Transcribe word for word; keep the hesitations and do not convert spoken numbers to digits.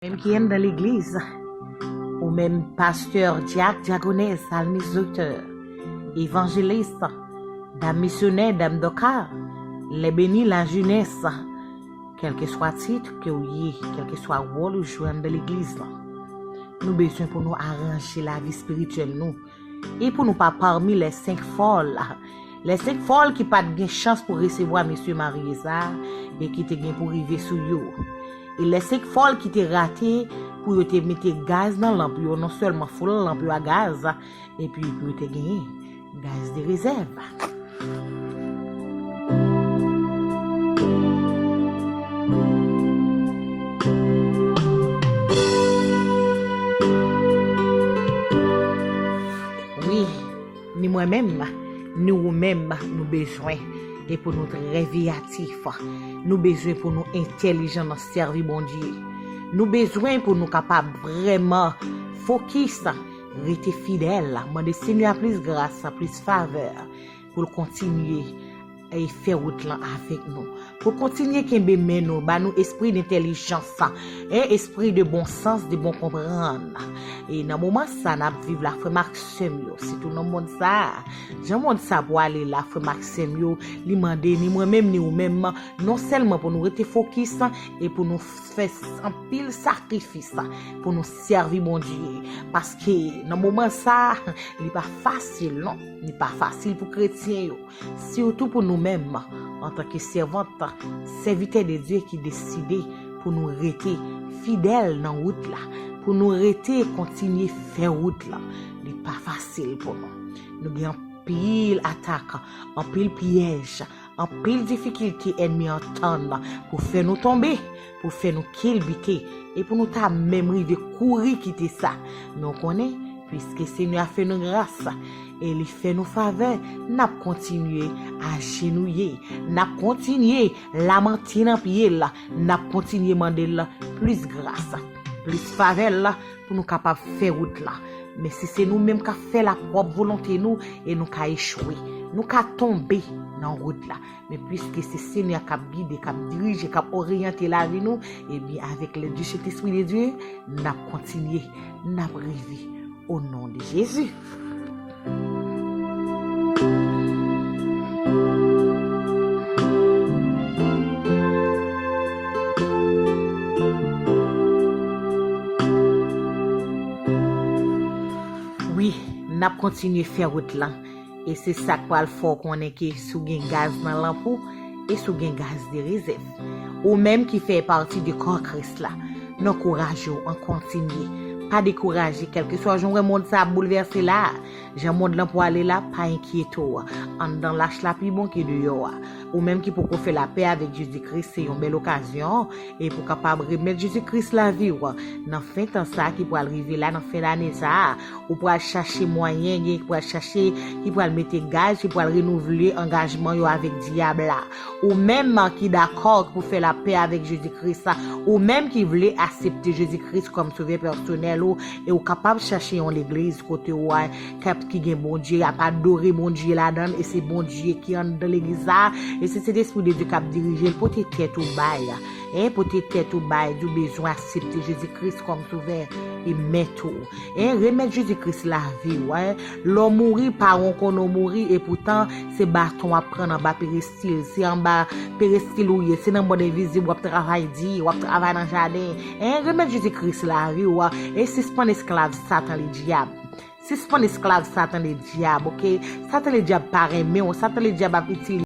Menm ki anndan legliz, ou menm pastè, dyak, dyakonès, administratè, evanjelis, dam misyonè, dam dòka, lè beni, lajenès, kèlkeswa tit ke w ye, kèlkeswa wòl ou jwe anndan legliz lan, nou bezwen pou nou aranje lavi espirityèl nou e pou nou pa pami lè senk fòl. Lè senk fòl ki pa t gen chans pou resevwa mesye marye sa a e ki te gen pou rive sou yo. E lè senk fòl ki te rate pou yo te mete gaz nan lanp yo, non sèlman foul lanp yo a gaz, epi pou yo te genyen gaz de rezèv. Wi, ni mwen menm, ni ou menm, nou bezwen e pou nou trè veyatif. Nou bezwen pou nou entèlijan nan sèvi Bondye. Nou bezwen pou nou kapab vrèman fokis, rete fidèl, mande Senyè a plis gras, plis favè, pou l kontinye e fè wout lan avèk nou. Pou l kontinye kenbe men nou, ba nou espri dentèlijans, e espri de bon sans, de bon konprann. E nan moman sa n ap viv la, frè m ak sè m yo, sitou nan mond sa a, jan mond sa pwale la, frè m ak sè m yo, li mande ni mwen menm ni ou menm, non sèlman pou nou rete fokis e pou nou fè s- anpil sakrifis pou nou sèvi Bondye. Paske nan moman sa, li pa fasil, non. Li pa fasil pou kretyen yo. Sitou pou nou menm, antanke sèvant, sèvitè de Dye ki deside pou nou rete fidèl nan wout la, pou nou rete kontinye fè wout la. Li pa fasil pou nou. Nou gen anpil atak, anpil pyèj, anpil difikilte ènmi an tann pou fè nou tonbe, pou fè nou kilbite, e pou nou ta menm rive kouri kite sa. Men w konnen, piske Senyè a fè nou gras e li fè nou favè, n ap kontinye ajenouye, n ap kontinye lamante nan pye l, n ap kontinye mande l plis gras, plis favè l pou nou kapab fè wout la. Men si se nou menm k ap fè lapwòp volonte nou, e nou ka echwe, nou ka tonbe nan wout la. Men piske se Senyè k ap gide, k ap dirije, k ap oryante lavi nou, ebyen, avèk lèd di Sentespri de Dye, n ap kontinye, n ap rive. O non de Jezi. Wi, n ap kontinye fè wout lan. E se sa k pral fè w konnen ke si w gen gaz nan lanp ou, e si w gen gaz de rezèv. Ou menm ki fè pati de kò Kris la, n ankouraje w an kontinye. Pa dekouraje, kèlkeswa jan w wè mond sa ap boulvèse la a, jan mond lan pwale la, pa enkyete w. Anndan lach la pi bon ke deyò a. Ou menm ki poko fè lapè avèk Jezi Kris, se yon bèl okazyon e pou w kapab remèt Jezi Kris lavi w nan fen tan sa a ki pral rive la, nan fen lane sa a. Ou pral chache mwayen, gen ki pral chache, ki pral mete gaz, ki pral renouvle angajman yo avèk dyab la. Ou menm ki dakò pou fè lapè avèk Jezi Kris la, ou menm ki vle aksepte Jezi Kris kòm sovè pèsonèl ou, e ou kapab chache yon legliz kote ou a, k ap, ki gen Bondye, y ap adore Bondye ladan l, e se Bondye ki anndan legliz la, e se Sentespri de Dye k ap dirije l. Pote tèt ou bay, en, pote tèt ou bay, di w bezwen aksepte Jezi Kris kòm sovè e mèt ou. En, remèt Jezi Kris lavi w, en. Lè w mouri, paran w konnen w mouri, epoutan, se baton w ap pran anba perestil. Se anba perestil ou ye, se nan mond envizib w ap travay di, w ap travay nan jaden. En, remèt Jezi Kris lavi w, e sispann esklav Satan ledyab. Sispann esklav Satan ledyab, oke? Satan ledyab pa renmen w, Satan ledyab ap itilize